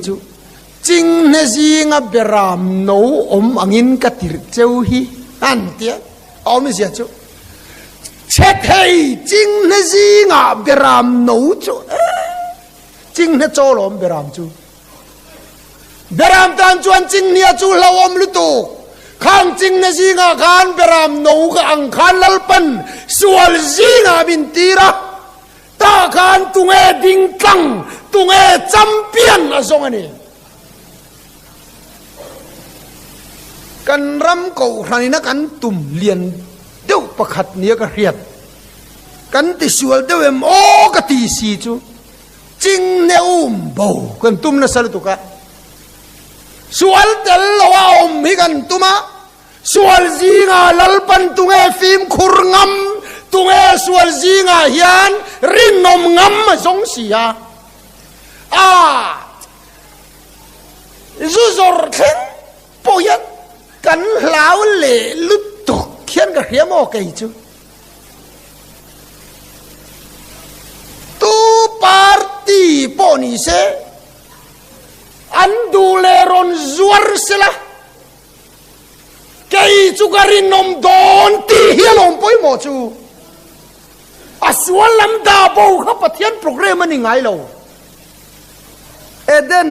Chu chinghne zinga beram no awm angin ka tirh cheu hi an tia a awmzia chu chhe thei chinghne zingah beram no chu chinghne chawl awm beram chu beram tan chuan chinghnia chu hlauhawm lutuk khang chinghne zingah khan beram no ka ang khan lalpan sual zingah min tir a. Tah khan tunge ding tlang, tunge champion a zawng a ni. Kan ram kohhranina kan tum lian deuh pakhat nia ka hriat. Kan tisual deuh em aw ka ti si chu chingne um bo kan tum nasa lutuk a. Sual tel lo a awm hi kan tum a. Sual zingah Lalpan tunge fimkhur ngam, tunge sual zingah hian rinawm ngam a zawng si a. A zu zawr thleng pawh hian kan hlau leh lutuk hian ka hria maw kei chu. Tu party pawh ni se an duh leh rawn zuar sela. Kei chu ka rinawm dawn tih hi a lawm pawimawh chu. A sual lam dah bo kha Pathian program a ni ngai lo. Eden.